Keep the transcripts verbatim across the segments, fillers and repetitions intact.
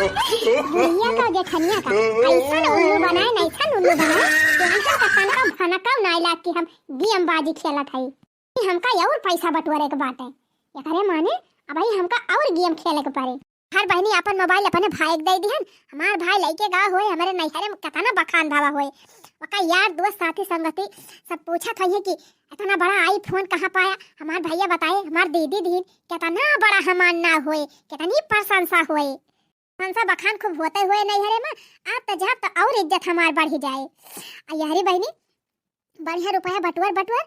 बुढ़िया का जेठनिया का ऐसन उल्लू बनाए, ऐसन उल्लू बनाए कि हमका तनका भनका नाई लाग कि हम गेमबाजी खेलत हई। हमका और पैसा बटोरे के बाटे। एकरे माने अबही हमका और गेम खेले के पड़े। हर बहिनी आपन मोबाइल अपने भाई के दे दिहन। हमार भाई लइके गा होए, हमरे नैहरे में केतना बखान भावा होए। ओका यार दोस्त साथी संगति सब पूछत होइहे कि इतना बड़ा आईफोन कहाँ पाया। हमार भैया बताए, हमार दीदी दीन केतना बड़ा हमार नाव होए, कितनी प्रशंसा होए। प्रशंसा बखान खूब होते हुए नैहरे में, आप तो जाब तो और इज्जत हमार बढ़ जाए। आ यहरी बहिनी बढ़िया रुपया बटुअर बटुअर,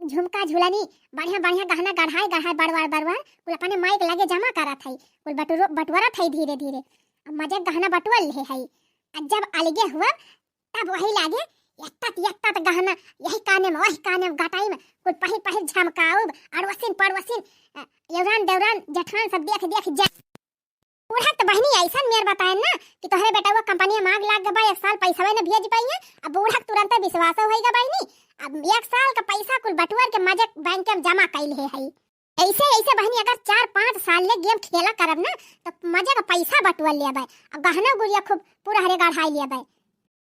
झुमका झुलनी, बढ़िया बढ़िया गहना गढ़ाई गढ़ाई बड़वार बड़वार कुल अपने माई के लगे जमा करत हई, कुल बटुरो बटुअरत हई धीरे धीरे। अब मजे गहना बटुअर ले हई। आ जब अलगे हुआ तब वही लागे यत्तत यत्तत गहना, यही काने में वही काने में गटाई में कुल पहिर पहिर झमकाउब, अड़ोसिन पड़ोसिन, अ, यौरान देवरान जेठान सब देख देख जा। बूढ़ा त बहिनी ऐसन मेर बताएन ना कि तोहरे बेटवा कंपनी में आग लाग गबा, एक साल पैसा न भेज पाइए। अब बूढ़ा के तुरंत विश्वास होइगा बहिनी। अब एक साल का पैसा कुल बटुअर के मजे बैंक में जमा कइल है हई। ऐसे ऐसे बहिनी अगर चार पाँच साल ले गेम खेला करब ना तो मजे का पैसा बटुअर लेबै। अब गहना गुड़िया खूब पूरा हरे गढ़ाई लेबै।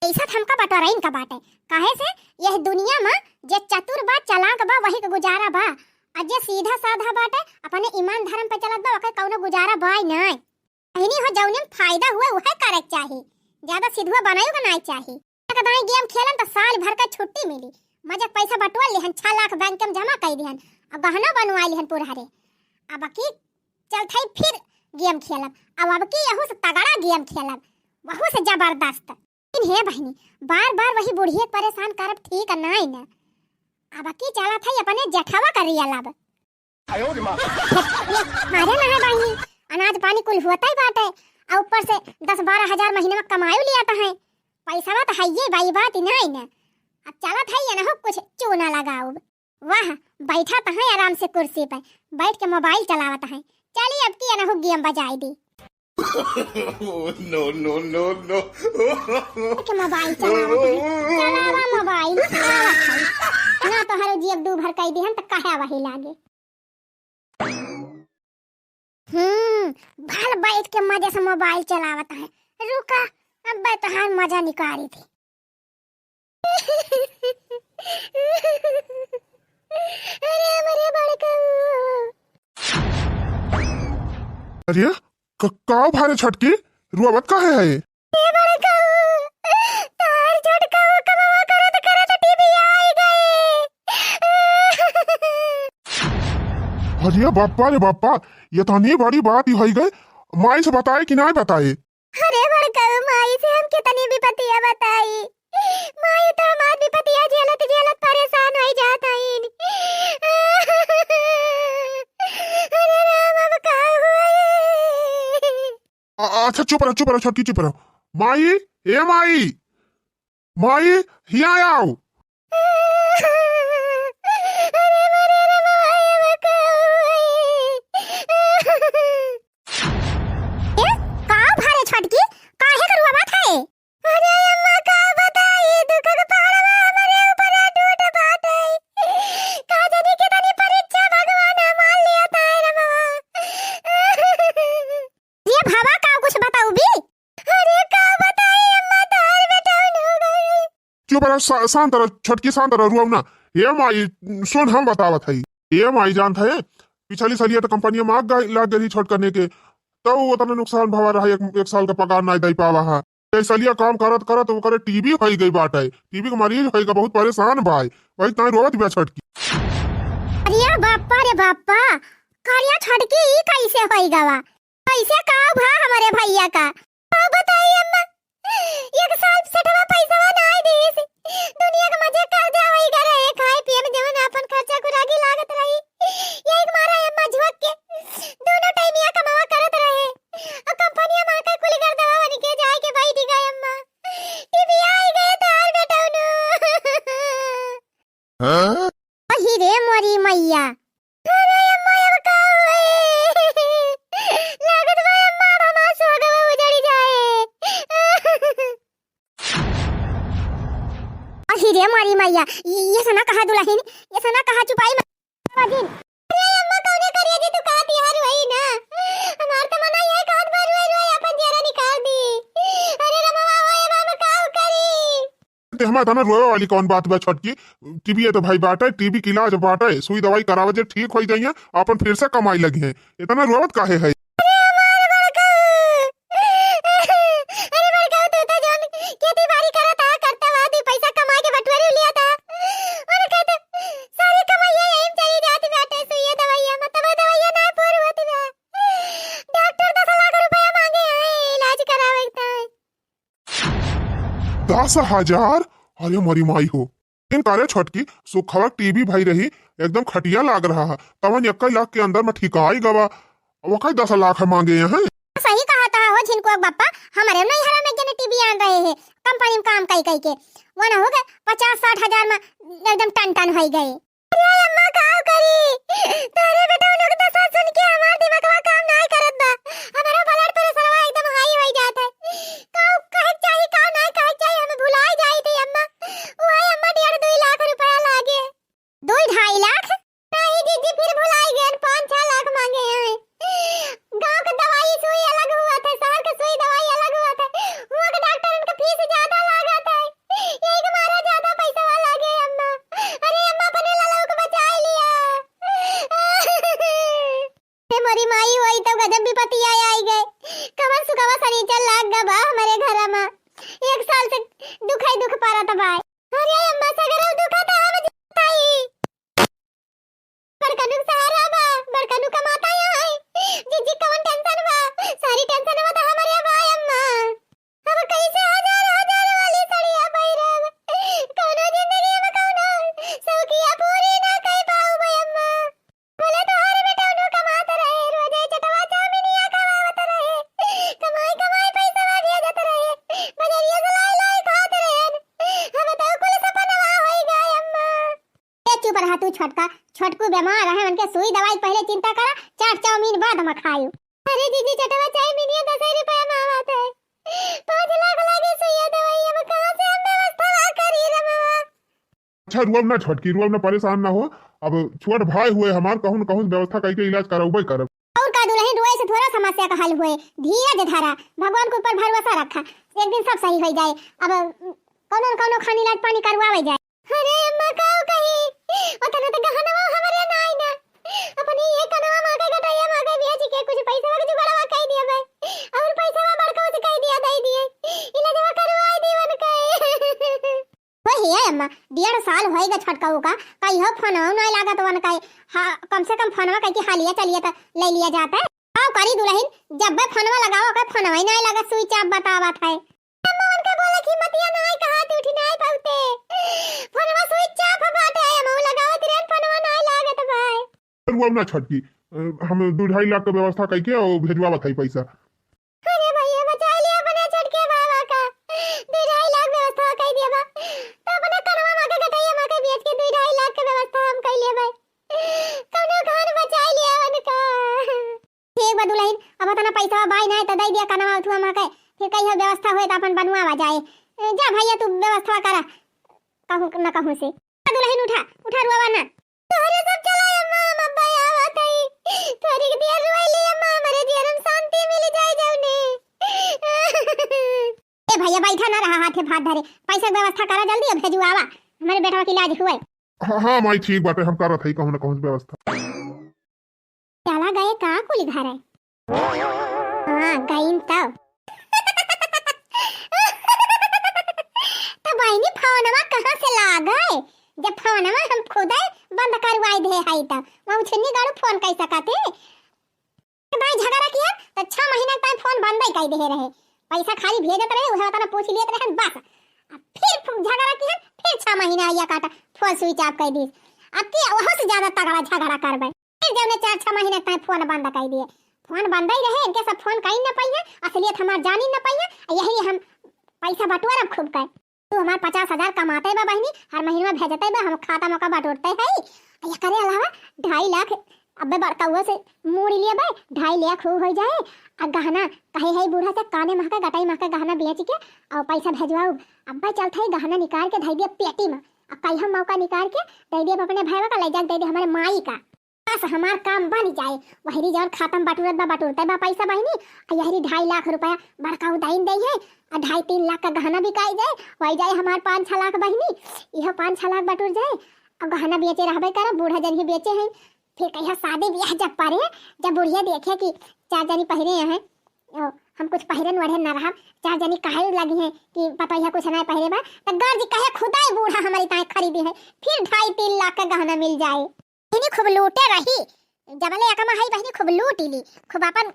पैसा त हमका बटोरइन का बाटे, काहे से यह दुनिया में जे चतुर बा, चालाक बा, वही के गुजारा बा। आ जे सीधा साधा बाटे, अपने ईमान धर्म पे चलत बा, ओकर कौनो गुजारा बाय नाय। बहिनी हो, जौने में फायदा हुए उहे करे के चाही, ज्यादा सिधुआ बनायु के नाय चाही। एक दाई गेम खेलन त साल भर का छुट्टी मिली, मजे के पैसा बटोर लिहन, छह लाख बैंक में जमा कर दिहन, और गहना बनवा लिहन पूरा हरे। अब की चलत हई फिर गेम खेलब, अब अब की यहू से तगड़ा गेम खेलब, वहू से जबरदस्त। लेकिन हे बहिनी, बार बार वही बुढ़िया के परेशान करब ठीक नाई न। अब की चलत हई अपने जेठवा करिया लब। अरे ना है बहिनी, अनाज पानी कुल होता ही बाटे, आ ऊपर से दस बारह हजार महीने में कमायु लिया त है, पैसा तो है ये बाई बात ही नाई न। अब चलत है ये ना हो कुछ चूना लगाउब। वाह, बैठा त है आराम से कुर्सी पे, बैठ के मोबाइल चलावत है। चली अब की अनहु गेम बजाई दी। Oh, no, no, no, no। के मोबाइल चलावत है, चलावा मोबाइल, चलावत है। ना तोहरो जियब दू भर कई दिहन त कहे वही लागे। हम्म, भल बैठ के मजे से मोबाइल चलावत है। रुका, अब तोहार मजा निकारी थी। अरे हमरे बड़कऊ। अरे, क-, का भारे छोटकी? रुआवत काहे है? ए बड़कऊ, तार छोटकऊ कमवा करत करत टीवी आई गए। अरे बापा रे बापा, ये तनी बड़ी बात ही होई गए। माई से बताए कि ना बताए? अरे बड़कऊ, माई से हम कितनी विपतिया बताई। माई तो हमार विपतिया झेलत झेलत परेशान होई जात हईन। अरे राम, अब का होई? अ-, अच्छा चुप रह, चुप रह छोटकी, चुप रह। माई, ए माई, माई, हिया आओ। अरे मरे रे माई, अब का होई? ए, का भारे छोटकी, काहे के रुआवत है? अरे अम्मा, का बताई, दुख के पहाड़वा हमरे ऊपर टूट बाटे। का जानी कितनी परीक्षा भगवान हमार लिया तारे रे बाबा। ये भावा, का कुछ बताऊ बी? अरे का बताई अम्मा, तार बेटा हो गई। चुप रह, शा-, शांत रह, छोटकी शांत रह, रुआऊ ना। ए माई, सुन हम बतावत हई। ए माई जानत है, पिछली सलिया त कंपनिया में आग गा-, लाग गई छोट करने के, तो वो उतना नुकसान भवा रहा, एक, एक साल का पगार नाई दे पावा है। ए सलिया काम करत करत ओकरे टीबी होई गई बाटे, टीबी के मरीज होई गई, बहुत परेशान बाय, वही ताई रोवत बिया छोटकी। अरे बापा रे बापा, करिया छोटकी ई कैसे होई गवा? कैसे का भा हमरे भैया का? का बताई अम्मा, एक साल सेठवा पैसवा नाई दीस। दुनिया के मजे कर्जा होई गा रहे, खाए पिए में जवन आपन खर्चा खुराकी लागत रही। यही के मारा अम्मा झुक के दोनों टाइमिया कमावा करत रहे। और कंपनिया में आकर कुल गर्दवा बन के जाए के बैठ गए अम्मा। टीवी आई गए तार बेटौनो। हाँ? अही रे मोरी मैया। अरे अम्मा, अब का होए? लागत बा अम्मा, अब हमार सोगवा उजड़ जाए। अही रे मोरी मैया, ये, ये सना कहा दुल्हन, ये सना कहा चुपाई मा-, बाजिन। अरे अम्मा, कौने करिए जी तू का तिहार होई ना? हमार तमन्ना ये कहत बा, रोए रोए अपन जियरा ते हमार इतना रोवे वाली कौन बात बा छोटकी? टीबी है तो भाई बाटे, टीबी के इलाज बाटे, सुई दवाई करावे जे ठीक होई जाइए, अपन फिर से कमाई लगिहैं। इतना रोवत काहे है? अरे बड़का, तू तो जौन खेती बाड़ी करत हा, करता हुआ दी पैसा कमा के बटुअरी लिया था। और कहते सारी कमाइया यहीं चली जाती बाटे, सुइया दवाइया, मतलब दवाइया ना पूर होती बा। डॉक्टर दस लाख रुपया मांगे हैं इलाज करावे के। दस हजार? अरे मोरी माई हो। इन करे छोटकी, सुखवा टीबी भई रही, एकदम खटिया लाग रहा है, तवन इक्कीस लाख के अंदर में ठिकाई गवा, वकाई दस लाख मांगे हैं। सही कहा था हो झिनकुआ बप्पा, हमारे नैहरा में जने टीबी आन रहे हैं, कंपनी में काम कई कई के, वो ना हो गए पचास साठ हजार में एकदम टन टन होई गए। अरे अम्मा, का करी? तोहरे बेटौनो के दशा सुन के हमार दिमागवा काम नाय करत बा। हमारा blood pressureवा एकदम high होई जात है। का कहे के चाही, का नाय कहे के चाही, हमें भुलाए जाई थी अम्मा। वही अम्मा डेढ़ दुई लाख रुपया लागे। दुई ढाई लाख? नहीं जीजी, फिर भुलाई गए, पाँच छह लाख मांगे हैं। गाँव के दवाई सुई अलग हुआ था, शहर के सुई दवाई अलग हुआ था। वहाँ के डॉक्टरन के फीस ज्यादा लागत है, यही के मारा ज्यादा पैसा लागे अम्मा। अरे अम्मा, अपने ललऊ के बचाई लिया। हे मोरी माई, वही तो गजब विपत्ति आई आई गए। कवन सुखवा सनीचर लाग गा बा हमारे घर में। एक साल से दुखई दुख पारत बा। अरे अम्मा, सगरो दुख तो हम बताई। बड़कनू के सहारा बा, बड़कनू कमाता यहाँ है। जीजी कवन tension बा, सारी tension बा तो हमारे बा अम्मा। अब कैसे हजार हजार वाली सड़िया पहिरब, कौनो जिंदगी में कौनो शौकिया पूरी ना कर पाऊब अम्मा। बोले तोहर बेटौनो कमात रहे, रोजे चटवा चाउमिनिया खवावत रहे, कमाई कमाई पैसा भेजत रहे, बजरिया से लाई लाई खात रहे। अब तो कुल सपनवा होई गए अम्मा। ए, चुप रहा तू छोटका, छोटकू बीमार रहे, उनके सुई दवाई पहले चिंता करा, चाट चाउमीन बाद में खायू। अरे जीजी, चटवा चाउमीनिया दस रुपया में आवत है, पाँच लाख लागे सुइया दवाई, अब कहाँ से हम व्यवस्था करी रमवा? अच्छा रुअब ना छोटकी, रुअब ना, परेशान ना हो। अब छोट भाई हुए हमार, कहूँ न कहूँ व्यवस्था कई के इलाज करउबे करब। और का दुलहिन, रोए से थोड़ा समस्या का हल होए, धीरज धरा, भगवान के ऊपर भरोसा रखा, एक दिन सब सही होई जाए। अब कौनो न कौनो खान इलाज पानी करवावे जाए। अरे अम्मा, काऊ कही, ओतना त गहनवा हमरे नाई ना, अपने ये कनवा माँ के गटैया माँ के बेच के कुछ पैसा के जुगाड़वा कई दिया भाई, और पैसा बड़का से कई दिया, दे दिए, इलाजवा करवाई दीवन के। हो हे अम्मा, डेढ़ साल होई गा छोटकाऊ का, कहियो फोनवा नाय लागत वन का। हाँ, कम से कम फोनवा कह के हालिया चलिए त ले लिया जाता है। का करी दुलहिन, जब बे फोनवा लगाओ, ओकर फोनवा ही नाय लागत, switch off बतावत है। अम्मा उनका बोला कि मतिया नाय कहा, तू उठी नाय बहुते। फोनवा switch off बाटे, हम लगावत रहन, फोनवा नाय लागत भाई। रुआ ना छोटकी, अ, हम दू ढाई लाख के व्यवस्था कइके और भेजवावत है पैसा। अरे भैया, बचाई लिया अपने छोटके बाबा का। दू ढाई लाख व्यवस्था कई दिया बा। तो अपने कनवा माँ के गटैया माँ के बेच के दू ढाई लाख के व्यवस्था हम कई लेबे। कौनो खान बचाई लिया उनका। ठीक बा दुलहिन, अब ओतना पैसा बाई ना है तो दे दिया कनवा उठुआ माँ के। फिर कहियो व्यवस्था होए तो अपन बनवावा जाए। जा भैया, तू व्यवस्था करा, कहूँ न कहूँ से। दुलहिन उठा, उठा रुआवा ना। तोहरे सब चला अम्मा, हम अब्बा आवत हई। थोड़ी देर रोई ली अम्मा, हमरे जियरम शांति मिल जाए जौने। ए भैया, बैठा ना रहा, हाथे भात धरे। पैसा के व्यवस्था करा जल्दी, अब भेजुआवा, हमरे बेटवा के इलाज हुए। हाँ, हाँ माई, ठीक बाटे, हम करत हई कहूँ ना कहूँ व्यवस्था। चला गए का कुली घरे? हाँ, गईन तब। तो बहिनी, फोनवा कहाँ से लागे? जब फोनवा हम खुदे बंद करवाई दे हई तब। वहाँ उछन्नी गाड़ू फोन कई सकत है? भाई झगड़ा किया तो छह महीना तक फोन बंद ही कई दे रहे। पैसा खाली भेजत रहे, उहे तना पूछ लियत रहे, बस। अब फिर झगड़ा किया, फिर छह महीना आइया काटा, फोन switch off कई दीस। अब के वहाँ से ज्यादा तगड़ा झगड़ा करबे। फिर जौने चार छह महीने तक फोन बंद कई दिए, फोन बंद ही रहे, इनके सब फोन कई न पाइए, असलियत हमार जानी न पाइए, यही हम पैसा बटोरब खूब कर। तू हमार पचास हजार कमाते बा बहिनी, हर महीना भेजते बा, हम खाता में का बटोरते है। आ एकरे अलावा ढाई लाख अबे बड़काऊ से मोड़ लिए बा, ढाई लाख हो, हो जाए। आ गहना कहे है बूढ़ा से काने माँ के, गटाई माँ के गहना बेच के और पैसा भेजवाऊ। अब्बे चलते ही गहना निकाल के धई दिया पेटी में, आ कल हम मौका निकाल के दे दिया अपने भाईवा का, ले जाके दे दे हमारे माई का। बस हमार काम बन जाए। वहरी जौन खातम बटुरत बा, बटुरते बा पैसा बहिनी, आ यहरी ढाई लाख रुपया बड़का उदाइन दे है, आ ढाई तीन लाख का गहना बिकाई जाए, वही जाए हमार पाँच छह लाख बहिनी, इहो पाँच छह लाख बटुर जाए, आ गहना बेचे रहबे करब, बूढ़ा जन ही बेचे हैं, फिर कहिया शादी ब्याह जब परे, जब बुढ़िया देखे कि चार जनी पहिरे हैं, ओ, हम कुछ पहिरन ओढ़े न रहब, चार जनी कहे लगी हैं कि पतोहिया कुछ ना पहिरे बा, त गर्ज कहे खुदाई बूढ़ा हमारी ताए खरीदी है, फिर ढाई तीन लाख का गहना मिल जाए। इन्हीं खूब लूटे रही, जबले एकमा है बहिनी खूब लूट ली, खूब अपन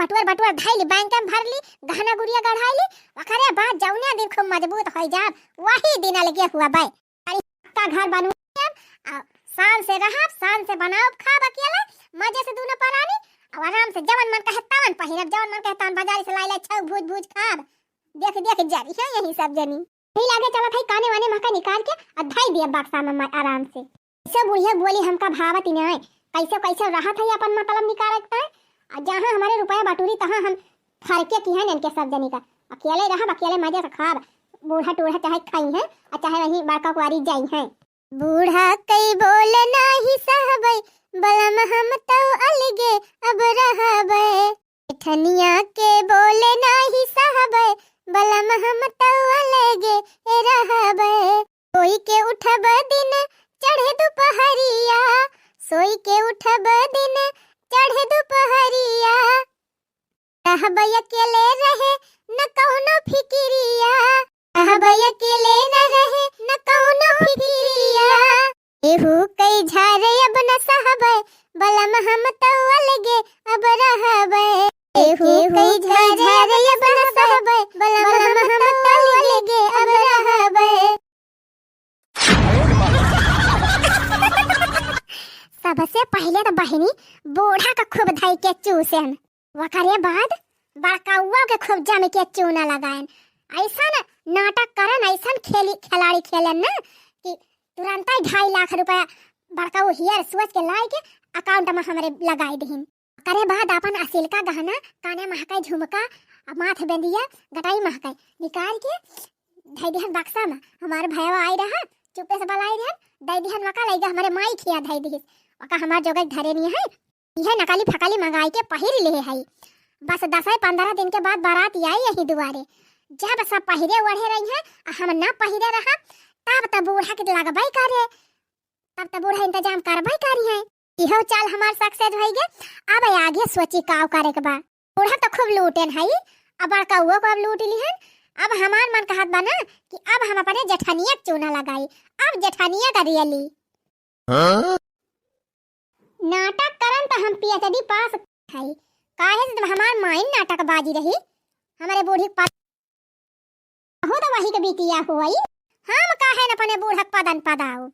बटुअर बटुअर धई ली, बैंक में भर ली, गहना गुरिया गढ़ाई ली, ओकरे बाद जौने दिन खूब मजबूत हो जाब, वही दिन अलगे हुआ बे। अरे पक्का घर बनवाएब, आ शान से रहब, शान से बनाओब, खाब अकेले, मजे से दूनो परानी, और आराम से जवन मन कहे तवन पहिरब, जवन मन कहे तवन बाजारी से लाई लाई छौक भूज भूज खाब। देख देख जरी है यही सब जनी। यही लागे चलत है काने वाने महका निकाल के आ धई दिया बक्सा में मा-, आराम से। ऐसे बुढ़िया बोली हमका भावत ही नहीं, कैसे कैसे रहत है अपन मतलब निकालत है। आ जहाँ हमारे रुपया बटूरी तहाँ हम फरके की हैं इनके सब जनी का। अकेले रहब, अकेले मजे से खाब, बूढ़ा टूढ़ा चाहे खाई हैं, आ चाहे वहीं बड़का कुआरी जाई हैं। बूढ़ा कई बोले नाही सहबै, बलम हम तौ अलगे अब रहबै। जेठनिया के बोले नाही सहबै, बलम हम तौ अलगे रहबै। सोई के उठब दिन चढ़े दुपहरिया, सोई के उठब दिन चढ़े दुपहरिया। रहबै अकेले रहे न कौनो फिकिरिया, रहबै अकेले न रहे न कौनो फिकिरिया। केहू कई झारे अब न सहबै, बलम हम तौ अलगे अब रहबै। केहू कई झारे अब न सहबै, बलम हम तौ अलगे अब रहबै। सबसे पहिले त बहिनी बूढ़ा का खूब धई के चूसेन, ओकरे बाद बड़कउआ के खूब जम के चूना लगाएन। ऐसन नाटक करन, ऐसन खेली, खिलाड़ी खेलन ना कि तुरंतै ढाई लाख रुपया बड़कऊ हियर सोच के लाए के account में हमरे लगाए दिहिन। ओकरे बाद अपन असिलका गहना, काने महकै झुमका, आ माथ बेंदिया, गटाई महकै निकाल के धई दिहन बक्सा में। हमार भयवा आई रहा, चुपे से बलाई दिहन, दई दिहन वका लइगा हमरे माई खिया धई दिहिस। वका हमार जोगक धरे नहीं है, इहे नकली फकली मंगाई के पहिर लेहे है। बस दसै पन्द्रह दिन के बाद बारात आई यही दुआरे। जब सब पहिरे ओढ़े रही हैं, आ हम ना पहिरे रहा, तब त बूढ़ा के लगबै करे, तब त बूढ़ा इंतजाम करबै करी है। इहो चाल हमार success होई गे। अब आगे सोची काव करे के बा। बूढ़ा तो खूब लूटेन हई, अब बड़कउओ को अब लूट लिहन। अब हमार मन कहत बा ना कि अब हम अपने जेठनिया के चूना लगाई, अब जेठनिया का रियली। हाँ? नाटक करन त हम PhD पास हई, काहे से जब हमार माइन नाटक बाजी रही, हमरे बूढ़ी के पास बहुत वही के बिटिया होई, हम काहे न अपने बूढ़क पदन पदाऊ।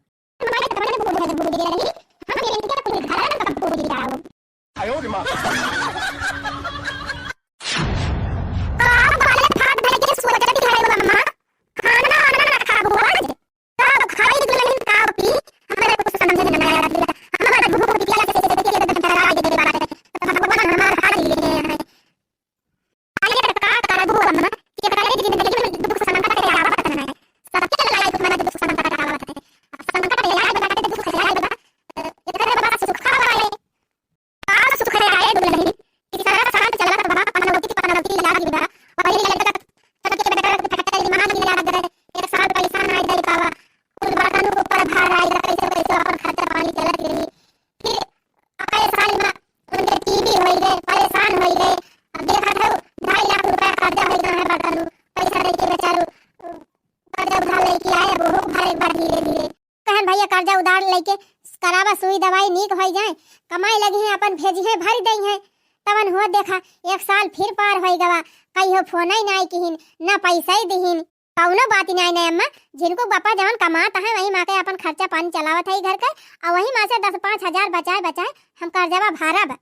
कहन भैया कर्जा उधार लेके करावा सुई दवाई नीक होई जाए, कमाई लगी है अपन भेजी है भरी दई है। तवन हो देखा एक साल फिर पार होई गवा, कहियो फोन ही नाई किहिन, ना पैसा ही दिहिन। कौनो बात ही नाई, नाई अम्मा, जिनको बापा जवन कमात है वही माँ के अपन खर्चा पानी चलावत है घर के, और वही माँ से दस पाँच हजार बचाए बचाए हम कर्जवा भरब।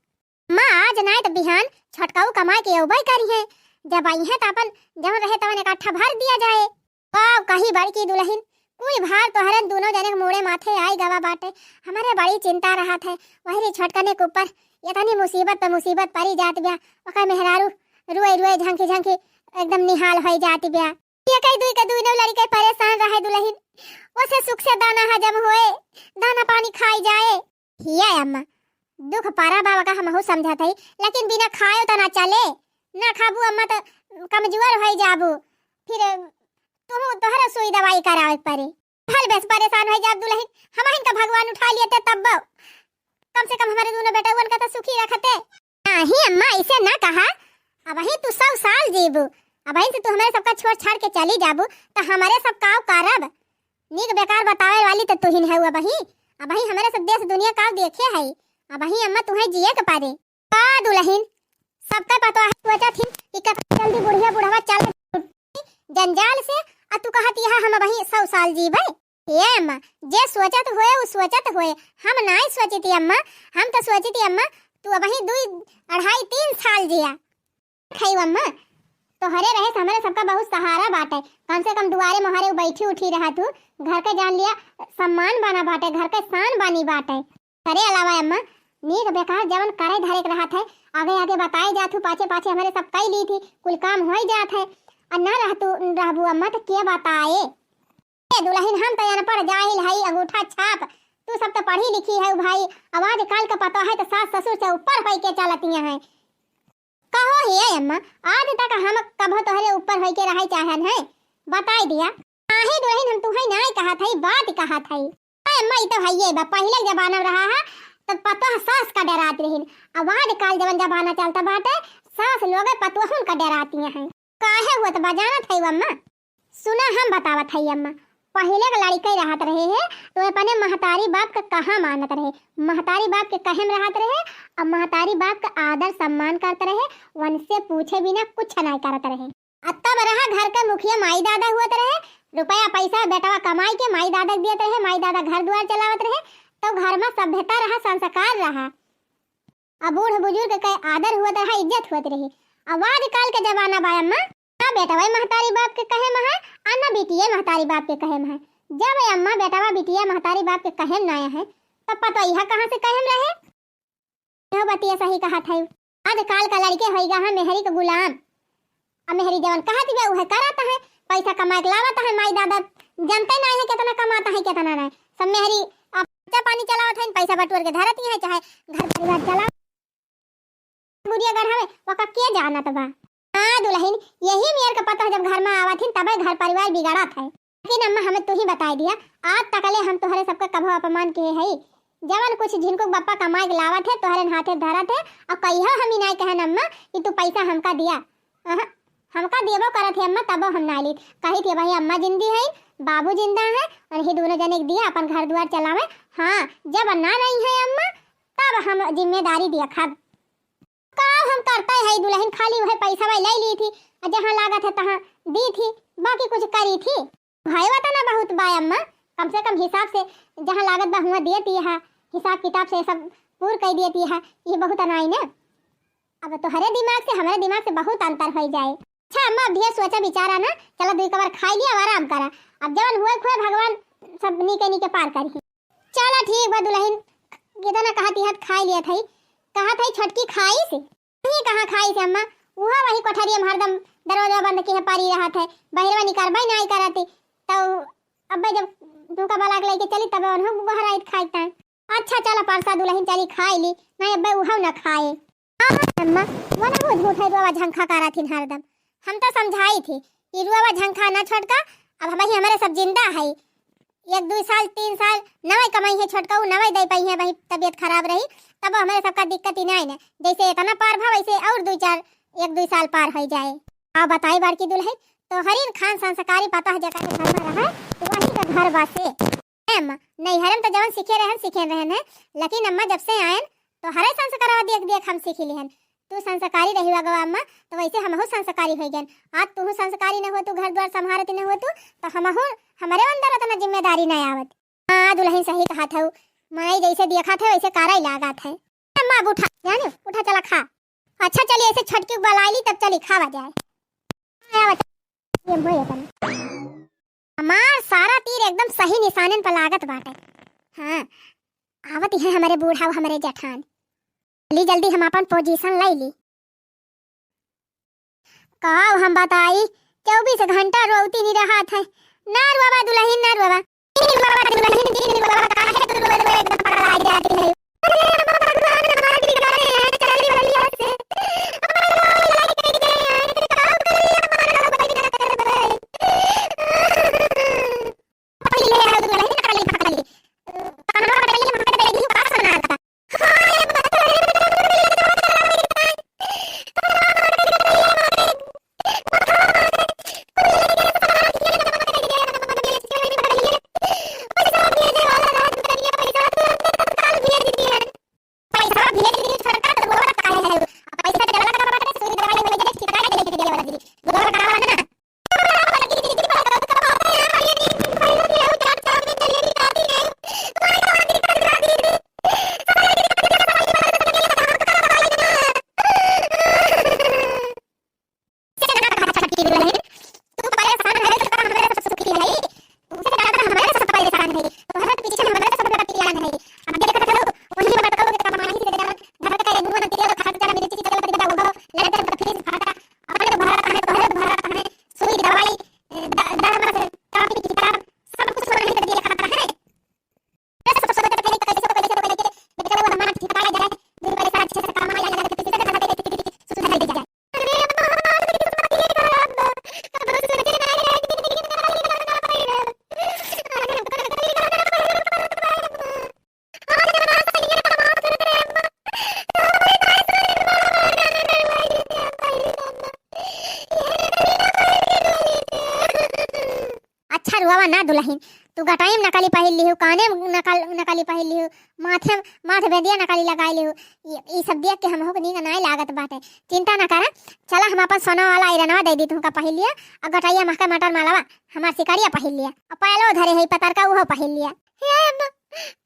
माँ आज नाई त बिहान छोटकाऊ कमाए के अउबे करी है, जब आई है त अपन जवन रहे तवन इकट्ठा भर दिया जाए। का कही बड़की दुलहिन, कुल भार तोहरन दूनो जने के मूड़े माथे आई गवा बाटे। हमरे बड़ी चिंता रहत है, वही रे छोटकने के ऊपर इतनी मुसीबत पे मुसीबत परी जात ब्या। ओकर मेहरारू रुए रुए झंकी झंकी एकदम निहाल होई जात ब्या। ये कई दुई के दुई नौ लड़के परेशान रहे दुलहिन, ओसे सुख से दाना हजम होए, दाना पानी खाई जाए। हिया अम्मा, दुख पारा बाबा का हमहू समझत हई, लेकिन बिना खायो त ना चले। ना खाबू अम्मा त कमजोर होई जाबू, फिर तुहू तोहरा सुई दवाई करावे के पड़े। भल बेस परेशान होई जाब दुलहिन, हमहिन का भगवान उठा लियते तब्बो कम से कम हमरे दूनो बेटउअन का त सुखी रखते। नाही अम्मा, ऐसे ना कहा। अबही तू सौ साल जीबू, अबही से तू हमरे सबका छोड़ छाड़ के चली जाबू, त हमरे सब काव करब? नीक बेकार बतावे वाली त तुहिन है अबही। अबही हमरे सब देश दुनिया काव देखे है। अबही अम्मा तुहे जिए के पड़े। का दुलहिन, सबका पता है, सोचत हिन कि कतना जल्दी बुढ़िया बुढ़वा चल जंजाल से, आ तू कहत यह हम अबही सौ साल जीबे। ए अम्मा, जे सोचत होए, उ सोचत होए। हम नाई सोचित अम्मा, हम त सोचित अम्मा, तू अबही दुई, अढ़ाई, तीन साल जिया। खई अम्मा, तोहरे रहे से हमरे सबका बहुत सहारा बाटे। कम से कम दुआरे मोहरे बैठी उठी रहा तू, घर के जान लिया सम्मान बना बाटे, घर के शान बनी बाटे। करे अलावा अम्मा, नीक बेकार जवन करे धरे के रहत है, आगे आगे बताए जात हूँ, पाछे पाछे हमरे सब कई ली थी, कुल काम होई जात है। आ ना रह तू, रहबू अम्मा, त के बताए? ए दुलहिन, हम त अनपढ़ जाहिल हई, अंगूठा छाप, तू सब त पढ़ी लिखी है भाई। अब आजकल के पता है त सास ससुर से ऊपर होई के चलतिया हैं। कहो हे अम्मा, आज तक हम कभो तोहरे ऊपर होई के रहे चाहन है? बताई दिया। नाही दुलहिन, हम तुहे नाय कहत हई, बात कहत हई। अरे अम्मा, ई तो हइये बा, पहिले के जमाना में रहा है, त पतोह सास का डरात रहिन। अब आजकल जवन जमाना चलता बाटे, सास लोग पतोहुन का डराती हैं। काहे हुआ त बजानत हई अम्मा? सुना, हम बतावत हई अम्मा। पहिले के लड़के रहत रहे हैं, तो अपने महतारी बाप के कहा मानत रहे, महतारी बाप के कहे में रहत रहे, और महतारी बाप के आदर सम्मान करत रहे, उनसे पूछे बिना कुछ नाय करत रहे। आ तब रहा घर के मुखिया माई दादा हुअत रहे, रुपया पैसा बेटवा कमाई के माई दादा के दियत रहे, माई दादा घर दुआर चलावत रहे, तो घर में सभ्यता रहा, संस्कार रहा, आ बूढ़ बुजुर्ग के आदर हुअत रहा, इज्जत हुअत रही। अब आजकल के जमाना बा अम्मा, ना बेटवा महतारी बाप के कहे में है, आ ना बिटिया महतारी बाप के कहे में है। जब अम्मा बेटवा बिटिया महतारी बाप के कहे में ना है, तब पतोहिया कहाँ से कहे में रहे? यह बतिया सही कहत है। आजकल का लड़के होई गा हैं मेहरी के गुलाम। अब मेहरी जवन कहत बा उहे करत है, पैसा कमाए के लावत है, माई दादा जानते नहीं है कितना कमाता है कितना नहीं। सब मेहरी अब खर्चा पानी चलावत है, पैसा बटोर के धरत ही है, चाहे घर परिवार चला बुढ़िया गढ़ हवे, ओका के जानत बा। हाँ दुलहिन, यही मेर के पतोह जब घर में आवत हिन तबे घर परिवार बिगड़त है। लेकिन अम्मा, हमें तू ही बताई दिया, आज तकले हम तोहरे सबके कभो अपमान किहे हई? जवन कुछ झिनकुक बप्पा कमाए के लावत है, तोहरे हाथे धरत है, और कहियो हम ही नाय कहन अम्मा कि तू पैसा हमका दिया। अहं, हमका देबो करत है अम्मा, तबो हम नाय लीत। कही थी भाई अम्मा जिंदी है, बाबू जिंदा है, उन्हीं दोनों जने के दिया अपन घर दुआर चलावे। हाँ, जब ना रही है अम्मा, तब हम जिम्मेदारी दिया खाब। का हम करते है दुलहिन, खाली वह पैसा वही ले ली थी, और जहाँ लागत है तहाँ दी थी, बाकी कुछ करी थी। भाई वतना बहुत बा अम्मा, कम से कम हिसाब से जहाँ लागत बा हुआं देती है, हिसाब किताब से सब पूर कर देती है, ये बहुत अनाई ना। अब तोहरे दिमाग से हमरे दिमाग से बहुत अंतर हो जाए। अच्छा अम्मा, अब ढेर सोचा विचारा ना, चला दुई कबार खाई लिया, अब आराम करा। अब जवन हुए खोए भगवान सब नीके नीके पार करी। चला ठीक बा दुलहिन, कितना कहत ही हत खाई लिया थई, कहत हई छोटकी खाई से। नहीं कहाँ खाई से अम्मा, उहा वही कोठरिया में हरदम दरवाजा बंद किहे परी रहत है, बहिरवा निकरबे नाई करत। तो अब्बे जब तुमका बला के लेके चली तबे उन्हों बहराइत खाई ताई। अच्छा चला परसा दुलहिन चली खाई ली, नहीं अब्बे उहव न खाए। हाँ अम्मा, वो ना भूत भूत है रुआ झंखा करा थी हरदम। हम तो समझाई थी कि रुआ झंखा ना छोटका, अब हम ही हमारे सब जिंदा है। एक दुई साल, तीन साल नवै कमाई है छोटका, उ नवै दे पाई है, वही तबीयत खराब रही, तब हमरे सबका दिक्कत ही नहीं ना। जैसे इतना पार भा, वैसे और दुई चार, एक दुई साल पार हो जाए। आ बताई बड़की दुलहिन, तो हरीन खान संस्कारी पता है जका के घर में रहा, वही का घर बसे। एम, नैहरे में तो जवन सीखे रहन, सीखे रहन है, लेकिन अम्मा जब से आयन, तो हरे संस्कारवा देख देख हम सीखी लिहन। तू संस्कारी रही गवा अम्मा, तो वैसे हमहू संस्कारी हो गए। आज तू संस्कारी न हो, तू घर द्वार संभारत न हो तू, तो हमहू, हमरे अंदर उतना जिम्मेदारी नहीं आवत। हाँ दुलहिन सही कहत हऊ, माई जैसे देखत है वैसे कारा ही लागत है। अम्मा अब उठा, जाने उठा चला खा। अच्छा चली ऐसे छोटकी को बुला ली तब चली खावा जाए। आया बच्चा, ये मोए अपन। हमार सारा तीर एकदम सही निशानन पर लागत बाटे। हाँ, आवत है हमरे बूढ़ा, हमरे जेठान। जल्दी जल्दी हम अपन पोजीशन ले ली। का हम बताई, चउबीस घंटा रोवती नहीं रहत है। ना रोवा दुलहिन, ना रोवा। दिन रोवा, दुलहिन, दिन रोवा, काहे तू रोवा, रोवा एकदम पगला जाती है। अच्छा रुआवा ना दुलहिन, तू गटई में नकली पहिर लिहू, काने में नकल-, नकली पहिर लिहू, माथे में, माथ बेदिया नकली लगाई लिहू। ई, ई सब देख के हमहू के नीक नाई लागत बाटे। चिंता ना करा, चला हम अपन सोना वाला आयरनवा दे दी तुमका पहिर लिया, और गटैया महके मटर मालवा हमार सिकड़िया पहिर लिया, और पायलो धरे है पतरका उहो पहिर लिया। हे अम्मा,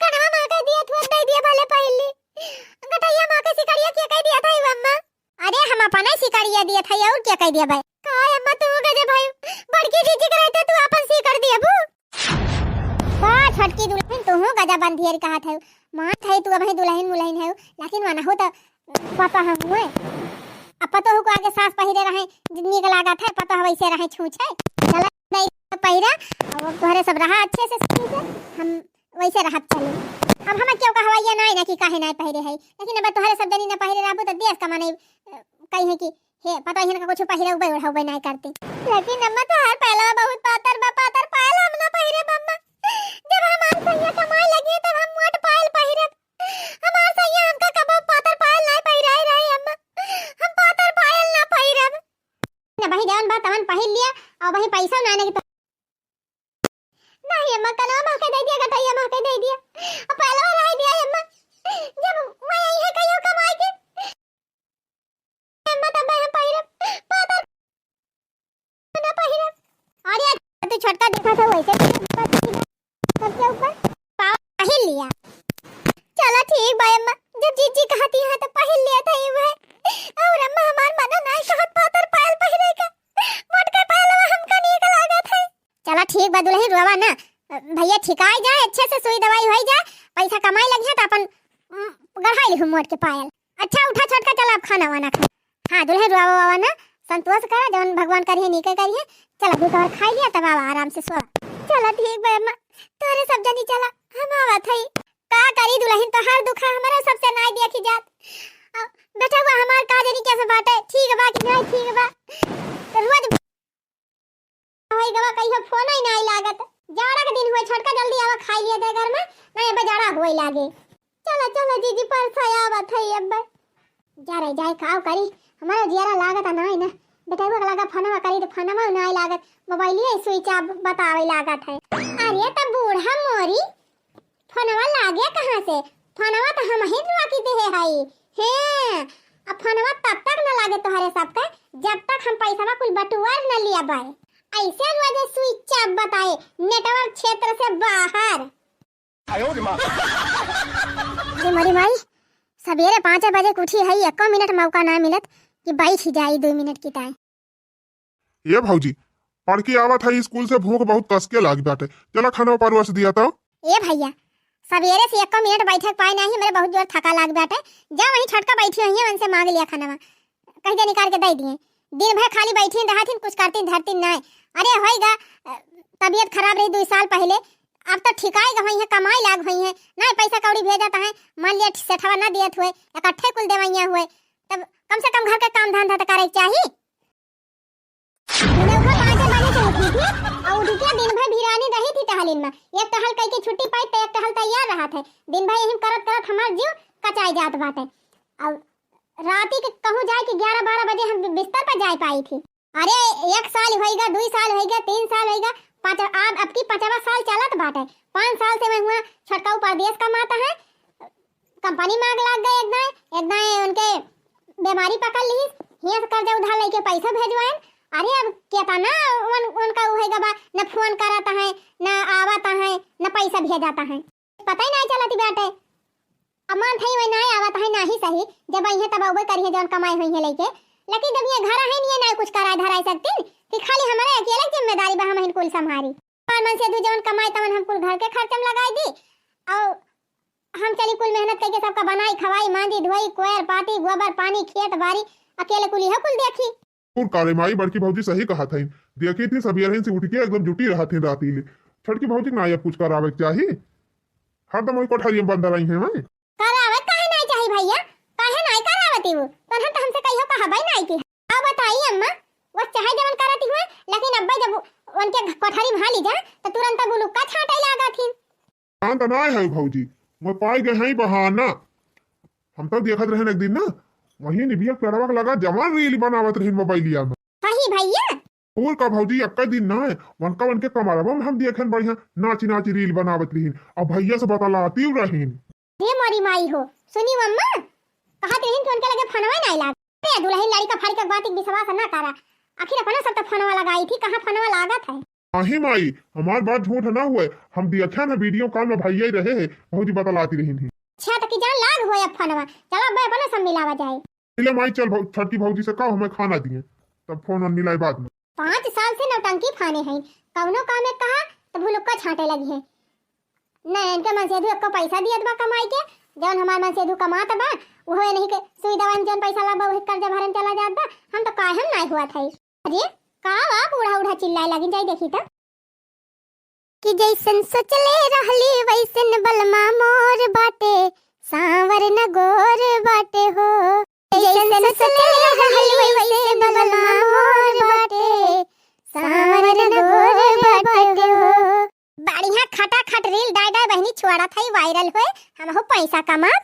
कनवा महके दिया तू दे दिया भले पहिर ली, गटैया महके सिकड़िया के कह दिया था अम्मा। अरे हम अपने सिकड़िया दिया था और क्या कह दिया भाई? का अम्मा तू गजब है, बड़की जीजी के रहते तू अपन सिकड़ दिया बू। का छोटकी दुलहिन तू हूँ गजब बंधियर कहा था, माँ था तू अबही दुलहिन मुलहिन है, लेकिन वनहु तो पापा हम हुए। अब पतोहू को आगे सास पहिरे रहे, नीक लागत है, पतोह वैसे रहे छूछे। चला नहीं तो पहिरा, अब तोहरे सब रहा अच्छे से सुखी से, हम वैसे रहत चली। अब हम क्यों कहवाइया नाई ना कि काहे नाई पहिरे है, लेकिन अब तोहरे सब जनी ना पहिरे रहबू तो देश का माने, अ, कही है कि हे पता ही ना कुछ पहिरे उबे ओढ़ाउबे नाई करती। लेकिन अम्मा तोहार पायलवा बहुत पातर बा, पातर पायल हम ना पहिरे अम्मा। जब हमार सैया कमाए लगी तब हम मोट पायल पहिरे। हमार सैया हमका कबो पातर पायल नाई पहिराए रहे अम्मा। हम पातर पायल ना पहिरे। ना वही जवन बा तवन पहिर लिया और वही पैसा ना नहीं तो नहीं अम्मा, कनवा महके दे दिया, गटैया महके दे दिया, अब पहलवा रह दिया अम्मा। जब मैं आई है कहियो कमाई के अम्मा, तब मैं हम पहिरब, पातर ना पहिरब। अरे तू छोटका देखा था वैसे सबके ऊपर पाव पहिर लिया। चला ठीक बा अम्मा, जब जीजी कहती है तो पहिर लिया था ये वह। और अम्मा हमार मना नहीं कहत पातर पायल पहिरे का, मोटका पायलवा हमका नीक लागत है। चला ठीक बा दुलहिन, रोवा ना। भैया ठिकाई जाए, अच्छे से सुई दवाई होई जाए, पैसा कमाई लगी है तो अपन, उम, गढ़ाई लिहू मोट के पायल। अच्छा उठा छोटका, चला अब खाना वाना खा। हाँ दुलहिन, रोवा वावा ना, संतोष करा, जवन भगवान करिहे नीके करिहे। चला दू तोहर खाई लिया तब आवा आराम से सोवा। चला ठीक बा अम्मा, तोहरे सब जनी चला, हम आवत हई। का करी दुलहिन, तोहार दुख है, हमारा सबसे नाई देखी जात। आ, बेटवा हमार का जनी कैसे बाटे, ठीक बा कि नाई ठीक बा। तो रोज होई गवा, कहियो फोन ही नाई लागत। जाड़ा के दिन होई, छोटका जल्दी आवा, खाई लिया दे घर में, नाई अबे जाड़ा होई लागे। चला, चला जीजी, परसा आवत है अबे। जा रे, जाए काव करी, हमारा जियारा लागत नाई ना। बेटवा के लगा फोनवा करी तो फोनवा नाई लागत, मोबाइलिए switch off बतावे लागत है। अरे त बूढ़ा मोरी, फोनवा लागे कहाँ से? फोनवा त हमही रुआ के देहे हई। हैं, अब फोनवा तब तक न लागे तोहरे सबके, जब तक हम पैसवा कुल बटुआर न लियाबे। ऐसे रोजे switch off बताए, network क्षेत्र से बाहर। अरे मोरी माई, सबेरे पाँचे बजे के उठी हई, एको मिनट मौका ना मिलत कि बैठ ही जाई दो मिनट की ताई। ए भौजी, पढ़ के आवत है स्कूल से, भूख बहुत कस के लाग बाटे, चला खाना परोस दिया तो। ए भैया, सबेरे से एको मिनट बैठे के पाए नाही, मेरे बहुत जोर थका लाग बाटे। जा वहीं छोटका बैठी हुई है, उनसे मांग लिया खाना, कह दे निकाल के दे दिए। दिन भर खाली बैठी रहत हिन, कुछ करती धरती नाय। अरे होई गा, अ, तबीयत खराब रही दो साल पहले, अब तो ठिकाई गए होइहैं, कमाई लाग होइहैं, नाहीं पैसा कौड़ी भेजत हैं, मान लिया सेठवा ना दियत हुए, इकट्ठे कुल देवइया हुए, तब कम से कम घर के काम धंधा तो करे के चाही। दिनउखा पाँचे बजे से उठी थी, और उठ के दिन भर भिरानी रही थी टहलिन में। एक टहल कई के छुट्टी पाई तो एक टहल तैयार रहत है। दिन भर यही करत करत हमार जीव कचाई जात बाटे। और राती के कहूँ जाए कि ग्यारह बारह बजे हम बिस्तर पर जाए पाई थी। अरे, एक साल होइगा, दुई साल होइगा, तीन साल होइगा, पाँच, अब, अब की पाँचवा साल चलत बाटे। पाँच साल से मैं हुआ छोटकाऊ परदेस कमात है, कंपनी में आग लाग गए, एक दाएं, एक दाएं उनके बीमारी पकड़ ली, हियां से कर्जा उधार लेके पैसा भेजवाएन। अरे, अब केतना उन, उनका उहे गबा, न फोन करत है, न आवत है, न पैसा भेजत है, पता ही नहीं चलत बाटे। अब मान थई वही नाई आवत है, नाही सही, जब अइहैं तब अउबे करिहैं जौन कमाई होइहैं लइके। लेकिन जब ये घर है नहीं, नाई कुछ कराए धराए सकतीन, कि खाली हमरे अकेले के जिम्मेदारी बा, हम हिन कुल संभारी। हमार मनसेधू जौन कमाए तवन हम कुल घर के खर्चा में लगाई दी, और हम चली कुल मेहनत करके सबका बनाई, खवाई, मांजी, धोई, कोयर, पाती, गोबर, पानी, खेत, बारी, अकेले कुल इहो कुल देखी। और का रे माई, बड़की भौजी सही कहत हईन। देखी थी, सबियरहिन से उठ के एकदम जुटी रहत हईन राती ले। छोटकी भौजी के ना अब कुछ करावे के चाही, हरदम वही कोठरिया में बंद रही हैं। मैं करावे काहे नहीं चाही भैया, काहे नहीं करावती वो? तो हम तो हमसे कहियो कहबे नहीं की। अब बताई अम्मा, वो चाहे जवन करती हुए, लेकिन अब्बे जब उनके कोठरी में हाली जा, तो तुरंत बुलुक्का छाटे लागत ही। शांत ना है भौजी, मैं पाई गए हैं बहाना। हम तब देखत रहन एक दिन ना, वही निबिया पेड़वा के लगा जवान रील बनावत रही मोबाइलिया में। सही भैया। और का भौजी, एक्का दिन ना है, वनका वनके कमरवा में हम देखन बढ़िया नाची नाची रील बनावत रहीन, अब भैया से बतलाती रहीन। हे मोरी माई हो, सुनी अम्मा, कहत रहीन कि उनके लगे फोनवा नहीं लाग। ए दुल्हन लड़का फड़ के बात एक विश्वास ना करा, आखिर अपना सब तो फोनवा लगाई थी, कहाँ फोनवा लागत है? नाही माई, हमार बात झूठ ना हुए, हम दिया था ना वीडियो कॉल में भैया ही रहे हैं, भौजी बतलाती रही थी। अच्छा, तो की जान लाग हुए अब फोनवा, चला अब अपना सब मिलावा जाए। ले माई, चल भौ-, छोटकी भौजी से कहो हमें खाना दिए, तब फोन वोन मिलाई बाद में। पाँच साल से नौटंकी फाने हैं, कौनो काम एक कहा तो भुलुक्का छाटे लगी है। नहीं, इनके मनसेधू एक्को पैसा दियत बा कमाई के, जौन हमार मनसेधू कमात बा, उहो नहीं के सुई दवाई में जौन पैसा लाग बा, उहे कर्जा भरन चला जात बा। हम तो काहे में नाई हुआ था। अरे, का बा, बूढ़ा उढ़ा चिल्लाए लगी, जाई देखी तो। कि जैसन सोचले रहली वैसन बलमा मोर बाटे, सांवर न गोर बाटे हो। जैसन सोचले रहली वैसन बलमा मोर बाटे, सांवर न गोर बाटे हो। बढ़िया खटाखट रील डाय डाय बहिनी छोड़त है, वायरल होए, हमहू पैसा कमाब।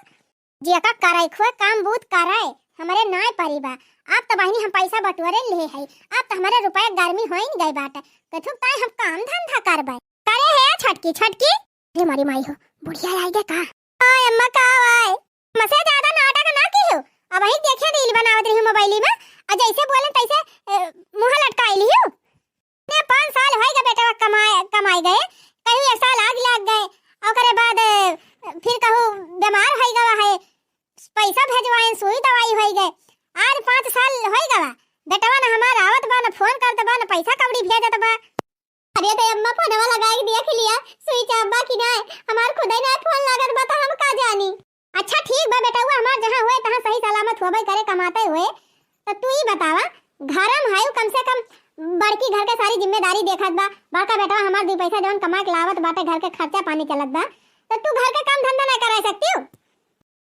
जेका करे खुए काम बूत करे, हमरे नाय परी बा। अब त बहिनी हम पैसा बटोरे ले है, अब त हमरे रुपया गर्मी होइन गए बाटे। कथुक ताई हम काम धंधा करबे। करे हे छटकी, छटकी। रे मारी माई हो, बुढ़िया आई गे का? आय अम्मा का आय? मसे ज्यादा नाटक ना की हो। अब वही देखे रील बनावत रही मोबाइली में, और जैसे बोले तैसे, ए, मुंह लटकाई लियो। ने पाँच साल होई गए बेटवा कमाए, कमाए गए, कहूँ एक साल आग लाग गए, ओकरे बाद, अ, फिर कहूँ बीमार होई गवा है, पैसा भेजवाए, सुई दवाई होई गए, आज पाँच साल होई गवा, बेटवा न हमार आवत बा, न फोन करत बा, न पैसा कौड़ी भेजत बा। अरे तो अम्मा फोनवा लगाए के देख लिया, स्विच ऑफ बा कि ना, हमार खुदे ना फोन लागत बा, तो हम का जानी। अच्छा ठीक बा बेटउआ, हमार जहाँ होए तहाँ सही सलामत होबे करे कमाते हुए। तो तू ही बतावा, घर में है कम से कम बड़की घर के सारी जिम्मेदारी देखत बा, बड़का बेटवा हमार दुई पैसा जवन कमा के लावत बाटे, घर के खर्चा पानी चलत बा, तो तू घर के काम धंधा ना करा सकती हो?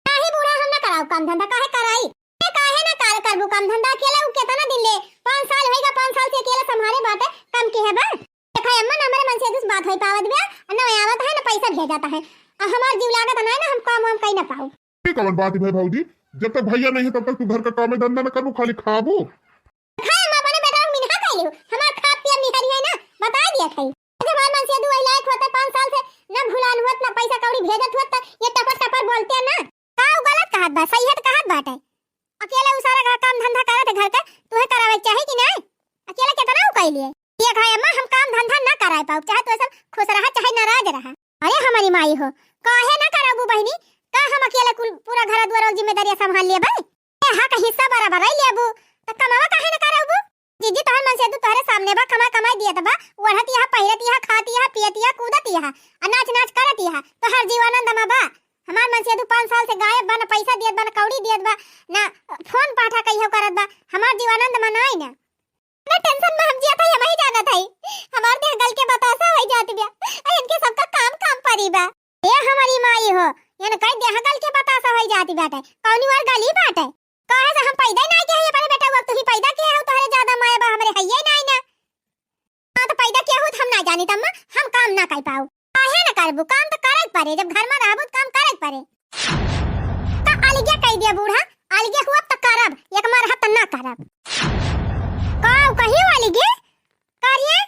नाही बूढ़ा, हम ना कराऊ काम धंधा, काहे कराई? ए, काहे ना कर-, करबू काम धंधा? अकेला उ केतना दिन ले, पाँच साल होइगा, पाँच साल से अकेला संभारे बाटे, कम की है बा? देखा अम्मा, ना हमरे मनसेधू से बात होई पावत बा, और ना आवत है, ना पैसा भेजत है। और हमार जीव लागत है ना, हम काम वाम कई ना पाऊ। ये कवन बात है भौजी? जब तक भैया नहीं है, तब तक तू घर का काम धंधा ना करबू, खाली खाबू। देखा अम्मा, अपने बेटा को मिनहा कइलू, हमार खाब पियब निहारी है ना, बता दिया था। जब हमार मनसेधू वही लायक होते, पाँच साल से ना भुलान हुअत, ना पैसा कौड़ी भेजत हुअत, तो ये टपर टपर बोलते ना। का उ गलत कहत बा, सही है तो कहत बाटे। अकेले उ सारा घर काम धंधा करत है घर के, तुहे करावे के चाही कि नहीं? अकेले कितना उ कइले? ये कहा अम्मा, हम काम धंधा ना कराए पाऊ, चाहे तू ऐसा खुश रहा, चाहे नाराज रहा। अरे हमारी माई हो, काहे ना करबू बहिनी? का हम अकेले कुल पूरा घर दुआर और जिम्मेदारियां संभाल लेबे? ए, हाँ का हिस्सा बराबर रह लेबू, त कमावा काहे ना करबू? जीजी, तोहर मनसेधू तोहरे सामने बा, कमाई कमाई दियत बा, ओढ़त यहाँ, पहिरत यहाँ, खात यहाँ, पियत यहाँ, कूदत यहाँ, आ नाच नाच करत यहाँ, तोहर जीवानंद मा बा। हमार मनसेधू पाँच साल से गायब बा, न पैसा दियत बा, न कौड़ी दियत बा, न फोन पाठा कहियो करत बा, हमार जीवानंद मा नाई ना। ना tension में हम जियत हई, हम ही जानत हई। हमार देह गल के बतासा होई जात बिया। आ इनके सबका काम काम परी बा। ए हमारी माई हो, इनके देह गल के बतासा होई जात बाटे। कौनी और गली बाटे? काहे से हम पैदा ही ना किहे हई अपने बेटा, अब तू ही पैदा किहे हो, तोहरे ज्यादा माया बा, हमरे हइये नाई ना। हाँ, तो पैदा किहे हो तो हम ना जानी, तम्मा हम काम ना कर पाऊ। काहे ना करबू, काम तो करे के परे, जब घर में रहबू तो काम करे के परे। तो अलगे कह दिया बूढ़ा, अलगे हुआ तो करब, एक मार हाथ तो ना करब। का कही अलगे? करिए,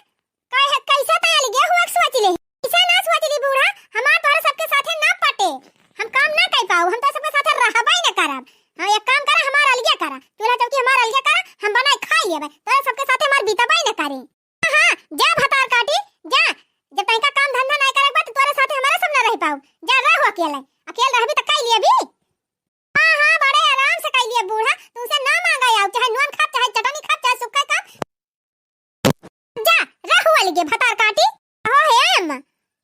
कहे, कैसे तो अलगे हुआ के सोच ले। कैसे ना सोच ली बूढ़ा, हमार तोहरे सबके साथे ना पटे। हम काम ना कर पाऊ, हम तो सबके साथे रहबे ना करब। हाँ, एक काम करा, हमार अलगे करा, चूल्हा चौकी हमार अलगे करा, हम बनाए खाई लेबे, तोहरे सबके साथे हमार बीतबे ना करे। हाँ, जा भतार काटी, जा। जब तनिका काम धंधा नाई करे के बा, तो तोरे साथे हमारा सब ना रह पाऊ। जा, रहो अकेले। अकेले रहबी तो कई लिए भी। हाँ, हाँ, बड़े आराम से कई लिए बूढ़ा। तुमसे ना मांगा आओ, चाहे नून खाब, चाहे चटनी खाब, चाहे सुक्का खाब। जा, रहो अलगे भतार काटी। हो हे अम्मा,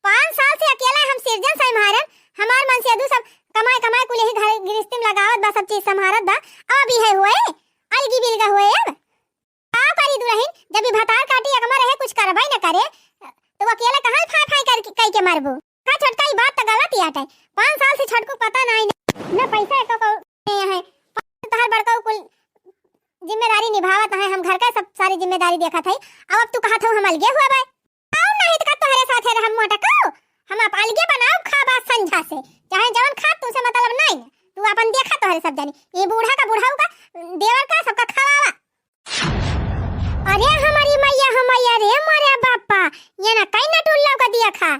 पाँच साल से अकेला हम सिरजन संभारन, हमार मनसेधू सब कमाए कमाए कुल यही घर गृहस्थी में लगावत बा, सब चीज संभारत बा। अब ई है हुए, अलगी बिलगा हुए अब। का करी दुलहिन, जब ई भतार काटी अगमा रहे, कुछ करबे न करे, तो अकेले कहाँ फाय फाय कर, कई के मरबू? का छोटका, ई बात तो गलत ही आटे। पाँच साल से छोटकू पता नहीं न, न पैसा एको को नहीं है। तोहर बड़का कुल जिम्मेदारी निभावत है, हम घर का सब सारी जिम्मेदारी देखत है। अब, अब तू कहत हो हम अलगे हुआ भाई। और नहीं तो का तोहरे साथे रहब मोटकू? हम आप अलगे बनाओ खाबा संझा से, चाहे जवन खा, तुमसे मतलब नहीं। तू अपन देखा तोहरे सब जानी, ये बूढ़ा का, बुढ़ाऊ का, देवर का, सबका खवावा। अरे हमारी मैया हो मैया रे मोरे बापा, ये ना कई नटुल्लो का दिया खा,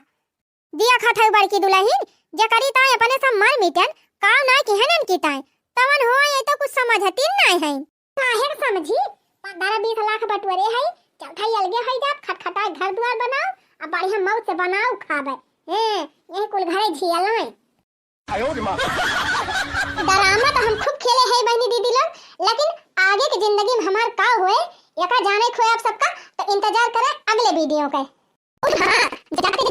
दिया खा थाई बड़की दुलहिन, जकरी ताई अपने सब मर मिटन, काव ना किहनन की ताई, तवन हो ये तो कुछ समझती नहीं है। काहे के समझी, पन्द्रह बीस लाख बटोरे है, चौथाई अलगे है जाब, खटखटाए घर दुआर बनाओ, अब बढ़िया मौज से बनाओ खाबे। हैं, यही कुल घरे झियल नहीं। ड्रामा तो हम खूब खेले हैं बहनी दीदी लोग, लेकिन आगे की जिंदगी में हमार का होए, एका जाने खोए आप सबका, तो इंतजार करें अगले वीडियो के। हाँ, जाते